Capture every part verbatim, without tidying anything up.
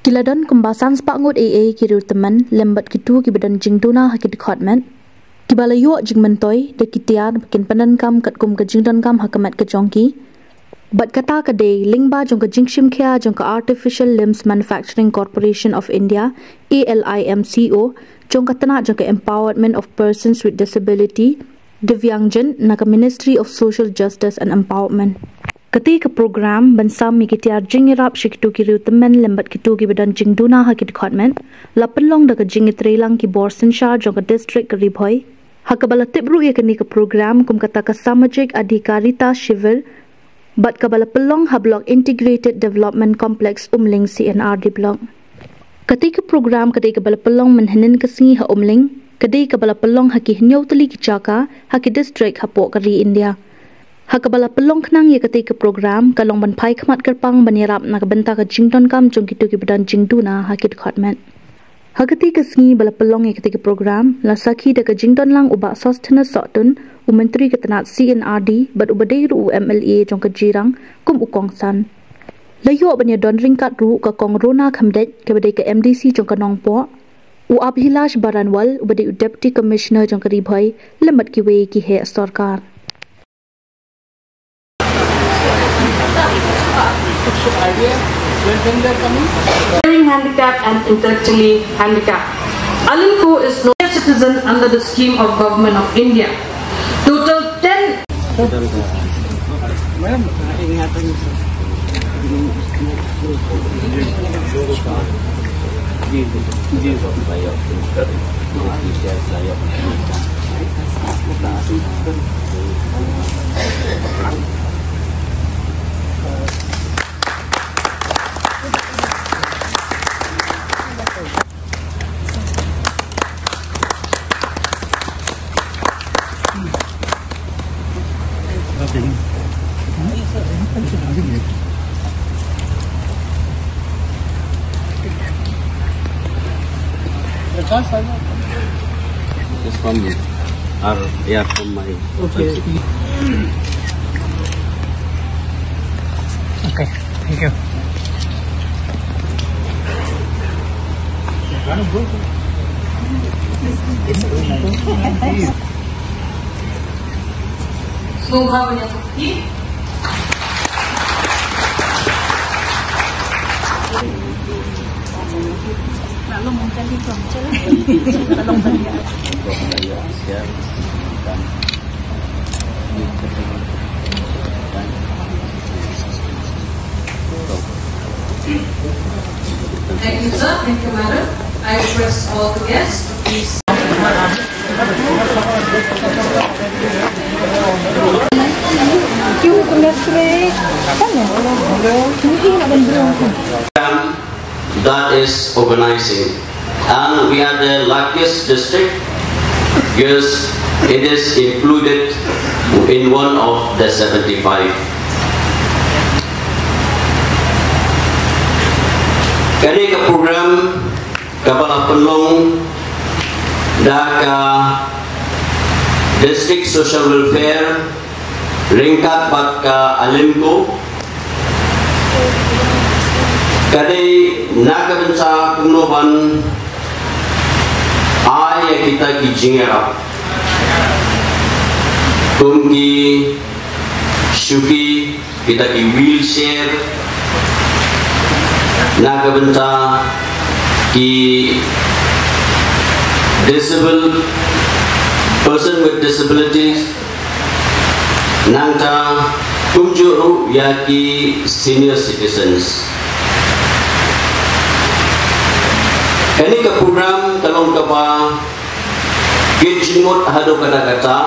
Ki la don kumba san spah ngut eiei ki riewtymmen lem bad kito kiba don jingduna ha ki dkhot met, kiba la ïoh jingmyntoi da ki tiar ba kin pyndonkam katkum ka jingdonkam ha ka met ka jong ki. Bad kata ka dei lyngba jong ka jingshim khia jong ka Artificial Limbs Manufacturing Corporation of India, A L I M C O, jong ka tnat jong ka Empowerment of Persons with Disability, Divyangjan, na ka Ministry of Social Justice and Empowerment. Katei ka program ban sam ïa ki tiar jingïarap sha kito ki riewtymmen lem bad kito kiba don jingduna ha ki dkhot met la pynlong da ka jingïatreilang ki bor synshar jong ka district ka Ri Bhoi, ha kaba la tip ruh ïa kane ka program kum kata ka Samajik Adhikarita Shivir, bad kaba la pynlong ha Block Integrated Development Complex Umling, C N R D Block. Katei ka program ka dei kaba la pynlong mynhynnin ka sngi ha Umling, ka dei kaba la pynlong ha ki hynñiew tylli ki jaka ha ki district hapoh ka ri India. Ha kaba la pynlong khnang ïa katei ka program ka long ban phai khmat kyrpang ban ïarap na ka bynta ka jingdonkam jong kito kiba don jingduna ha ki dkhot met. Ha katei ka sngi ba la pynlong ïa katei ka program la sakhi da ka jingdon lang u Bah Sosthenes Sohtun, u Myntri ka tnat C N R D bad uba dei ruh u M L A jong ka Jirang kum u kongsan. La ïoh ban ïadon ryngkat ruh ka Kong Rona Khymdeit kaba dei ka M D C jong ka Nongpoh, u Abhilash Baranwal uba dei u Deputy Commissioner jong ka Ri Bhoi lem bad kiwei ki heh sorkar. Hearing handicap and intellectually handicap. Alimco is no citizen under the scheme of Government of India. Total ten. Just from you. Or, yeah, from my. Okay. Okay, thank you. Thank you, sir. Thank you, madam. I request all the guests to please. That is organizing. And we are the luckiest district because it is included in one of the seventy-five. Kane ka program kaba la pynlong da ka District Social Welfare ryngkat bad ka Alimco. Ka dei na ka bynta kumno ban ai ïa kita ki jingïarap kum ki shuki, kita ki wheelchair, na ka bynta ki disabled, person with disabilities, nangta kumjuh ruh ïa ki senior citizens. Kane ka program ka long kaba kit jingmut haduh katta katta,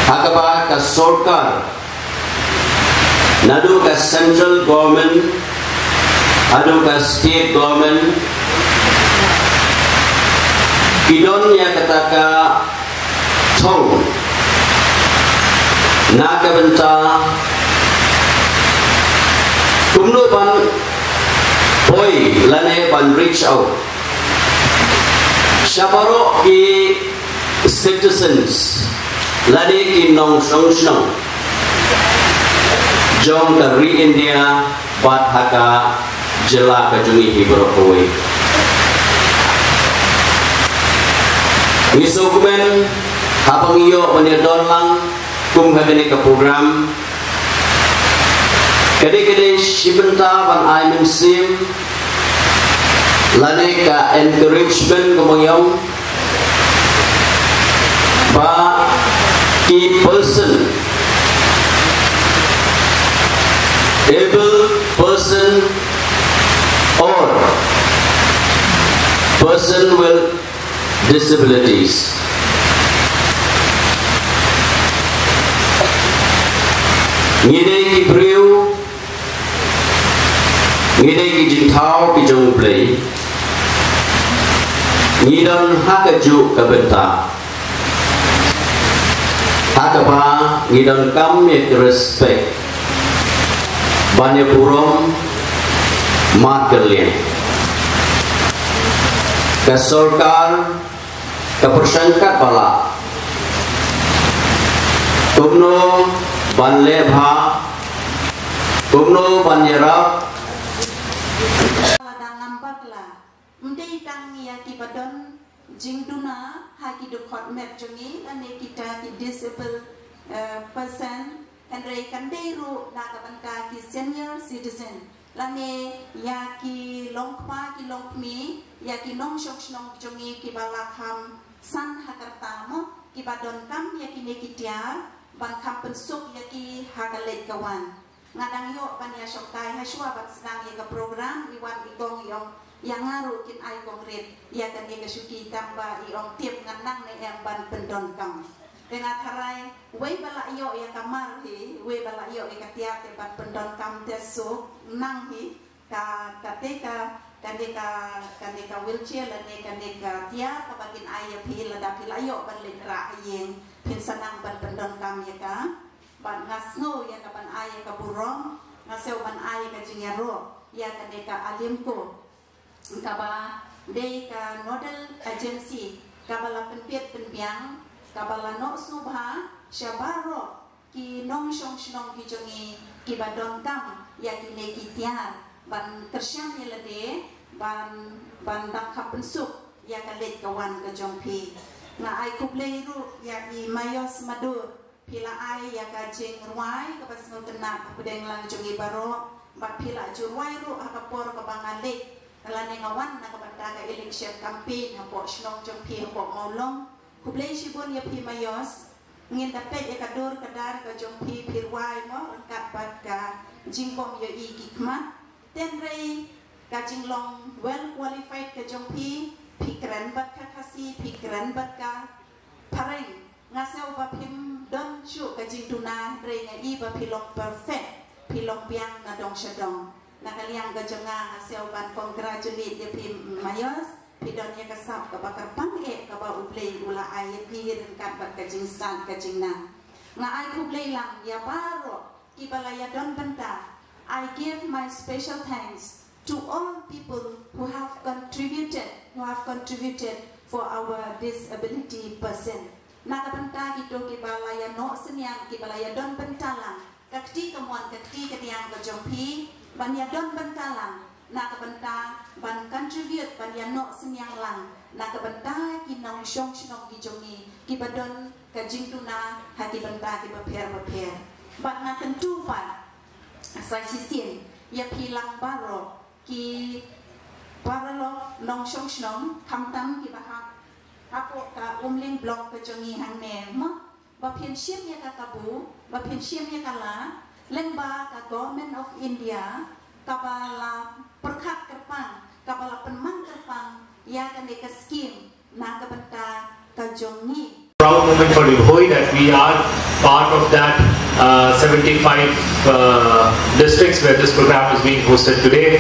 ha kaba ka sorkar, naduh ka central government haduh ka state government, ki don ïa kata ka thong na ka bynta kumno ban poi lane ban reach out sha baroh ki citizens lane ki nongshong shnong jong ka ri India bad ha ka jylla ka jong ngi hi baroh kawei. Ngi sngewkmen haba ngi ïoh ban ïadon lang kum ha kane ka program. Ka dei ka dei shi bynta ban ai mynsiem lane ka encouragement ka mong ïong ba ki person, able person or person with disabilities. Ngi dei ki briew, ngi dei ki jingthaw ki jong U Blei. Ngi don ha kajuh ka bynta ha kaba ngi donkam ïa ki respect ban ïa burom markylliang. Ka sorkar ka pyrshang katba lah kumno ban leh bha, kumno ban ïarap. Lada ngam bakla, ym dei tang ïa kiba don jingduna ha ki dkhot met jong ngi lane kita ki disabled, eh, person, hynrei kan dei ruh na ka bynta ki senior citizen lane ïa ki longkpa ki longkmie, ïa ki nongshong shnong jong ngi kiba la kham san ha ka rta mo, kiba donkam ïa kine ki tiar ban kham pynsuk ïa ki ha ka leit ka wan. Nga dang ïoh ban ïa shongkai ha shuwa ban sdang ïa ka program, i wan i kong i ong ïa nga ruh kin ai kong rit ïa kane ka shuki, tang ba i ong tip ngan nang ne em ban pyndonkam. Te nga tharai wei ba la ïoh ïa ka mar hi, wei ba la ïoh ïa ka tiar te ban pyndonkam te suk nang hi ka, ka te ka, kane ka, kane ka wheelchair lane kane ka tiar kaba kin ai ïa phi lada phi la ïoh ban leit rah ha ïing, phin sa nang ban pyndonkam ïa ka. Bad nga sngew ïa ka ban ai ïa ka burom, nga sngew ban ai ïa ka jingïaroh ïa kane ka Alimco, kaba dei ka nodal agency kaba la pynbit pynbiang, kaba la noh sngewbha sha baroh ki nongshong shnong ki jong ngi kiba donkam ïa kine ki tiar ban kyrshan ïa lade, ban, ban dang kham pynsuk ïa ka leit ka wan ka jong phi. Nga ai khublei ruh ïa i Mayos Madur, phi la ai ïa ka jingrwai kaba sngewtynnat hapdeng lang jong ngi baroh, bad phi la ju rwai ruh ha ka por kaba nga leit lane nga wan na ka bynta ka election campaign hapoh shnong jong phi hapoh Mawlong. Khublei shibun ïa phi Mayos. Ngin da peit ïa ka dur ka dar ka jong phi, phi rwai mo ryngkat bad ka jingbym ïohi ki khmat. Hynrei ka jinglong well qualified ka jong phi, phi kren bad ka Khasi, phi kren bad ka phareng. Nga sngew ba phim don shuh ka jingduna, hynrei nga i ba phi long perfect, phi long biang na dong sha dong. Na ka liang ka jong nga, nga sngew ban congratulate ïa phi Mayos, phi don ïa ka sap kaba kyrpang eh kaba U Blei u la ai ïa phi ryngkat bad ka jingstad ka jingnang. Nga ai khublei lang ïa baroh kiba la ïadon bynta. I give my special thanks to all people who have contributed, who have contributed for our disability person. Na ka bynta kito kiba la ïanoh synñiang, kiba la ïadon bynta lang, ka kti kamon ka kti kadiang ka jong phi, ban ïadon bynta lang na ka bynta ban contribute, ban ïanoh synñiang lang na ka bynta ki nongshong shnong ki jong ngi kiba don ka jingduna ha ki bynta kiba pher bapher. Bad nga kyntu pat sa shisien ïa phi lang baroh ki paralok nongshong shnong, khamtam kiba hap hapoh ka Umling Block ka jong ngi hangne mo, ba phin shim ïa ka kabu, ba phin shim ïa ka la, lyngba ka Government of India kaba la pyrkhat kyrpang, kaba la pynman kyrpang ïa kane ka scheme na ka bynta ka jong ngi. Proud moment for Ri Bhoi that we are part of that, uh, seventy-five, uh, districts where this program is being hosted today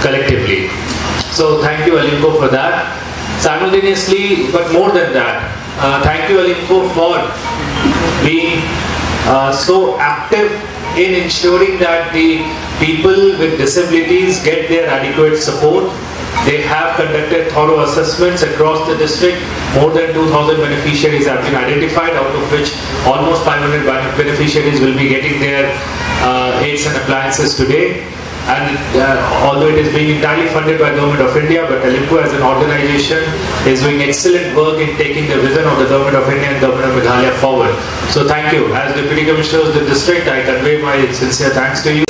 collectively. So thank you, Alimco, for that. Simultaneously, but more than that, uh, thank you, Alimco, for being, uh, so active in ensuring that the people with disabilities get their adequate support. They have conducted thorough assessments across the district. More than two thousand beneficiaries have been identified, out of which almost five hundred bene-, beneficiaries will be getting their, uh, aids and appliances today. And uh, although it is being entirely funded by Government of India, but Alimco as an organization is doing excellent work in taking the vision of the Government of India and Government of Meghalaya forward. So thank you. As Deputy Commissioner of the district, I convey my sincere thanks to you.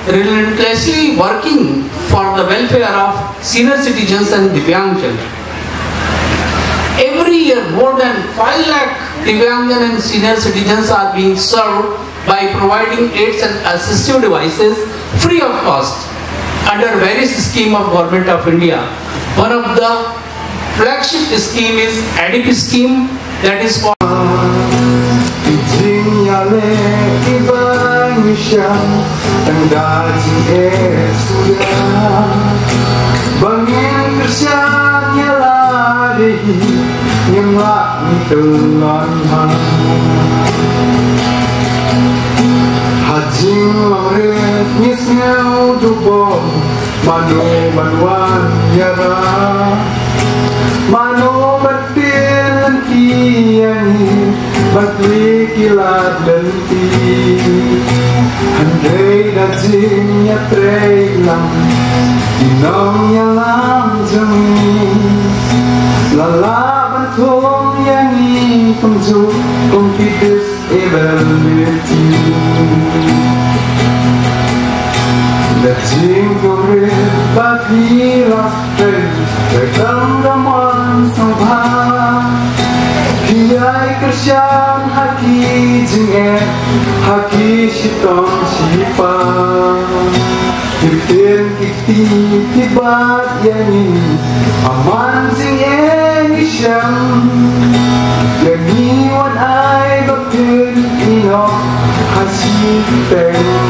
Relentlessly working for the welfare of senior citizens and Divyangjan. Every year, more than five lakh Divyangjan and senior citizens are being served by providing aids and assistive devices free of cost under various scheme of Government of India. One of the flagship scheme is A D P scheme, that is called Jing ïaleh kiba ngi shah tang da jingeh suda. Ba ngin kyrshan ïa lade hi ngim lah ngi tyllon ha. Ha jinglong rit ngi sngew duh bor, mano ban wan ïarap, mano ban pynlynti ïa ngi ban plie ki lad lynti. Hynrei da jingïatrei lang ki nongïalam jong ngi la lah ban thung ïa ngi kumjuh kum ki disability. Da jingkyrkhu ba phi la trei, trei tang da mon sngewbha. Phi ïai kyrshan ha ki jingeh, ha ki shitom shiphang. Ki ktien ki kti ki bat ïa ngi, amman jingeh ngi shem. Ïa ngi wan ai ba phin ïehnoh ha shiteng.